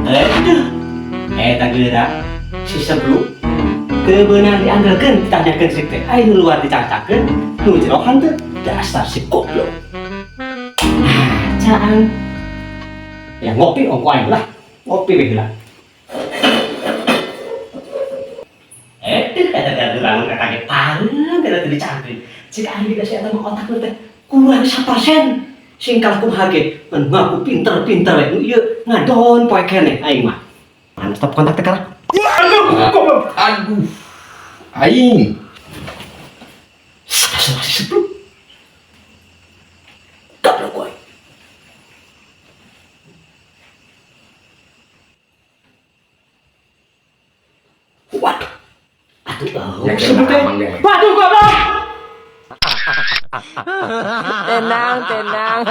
Aduh, eta geura si sebelum kebenaran dianggelkeun, ditanyakeun si teh. Ai nu luar dicangcakeun, nu jero henteu. Dasar si goblok. Ah, caang. Ya ngopi ongko aing lah. Ngopi we heula. Eta teh bangun eta ge pareum eta teh dicangkeun. Cik aing geus eta mah otak teh kurang 1%. Sing kalah kumaha ge, ngaku pinter-pinter we. Nu ieu ngadon poe keneh aing mah. Mana stop kontak teh karah? Aduh, goblok. Aduh. Aing. Salah si sebelum. Goblok gue. Waduh. Aduh, oh, Ya, sebelum teh. aman, ya. Waduh, goblok. Tenang, tenang.